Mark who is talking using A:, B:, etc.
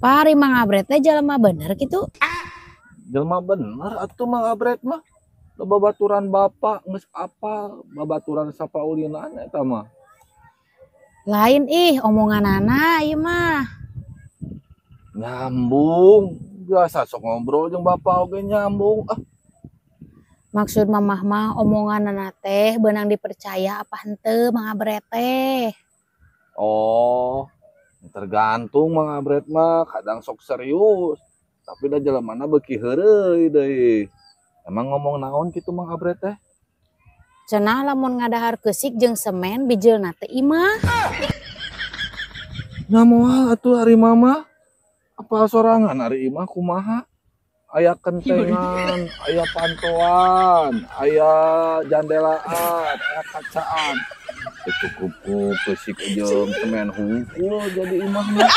A: Pak, ari Mang Abret teh jelema bener gitu?
B: Jelema bener atuh Mang Abret mah. Da babaturan bapak geus apal, babaturan sapaulinan eta mah.
A: Lain ih omonganana ieu mah.
B: Nyambung, biasa sok ngobrol jeung bapak oge nyambung. Ah.
A: Maksud mamah mah omonganana teh beunang dipercaya apa henteu Mang Abret teh?
B: Oh, tergantung. Mang Abret mah kadang sok serius, tapi da jelemana beuki heureuy deui. Emang ngomong naon kitu Mang Abret teh?
A: Cenah lamun ngadahar keusik jeung semen bijeulna teh imah.
B: Nya moal atuh ari mama. Apal sorangan ari imah kumaha? Aya kentengan, aya pantoan, aya jandelaan, aya kacaan. Teu cukup ku keusik jeung semen hungkul jadi imah mah.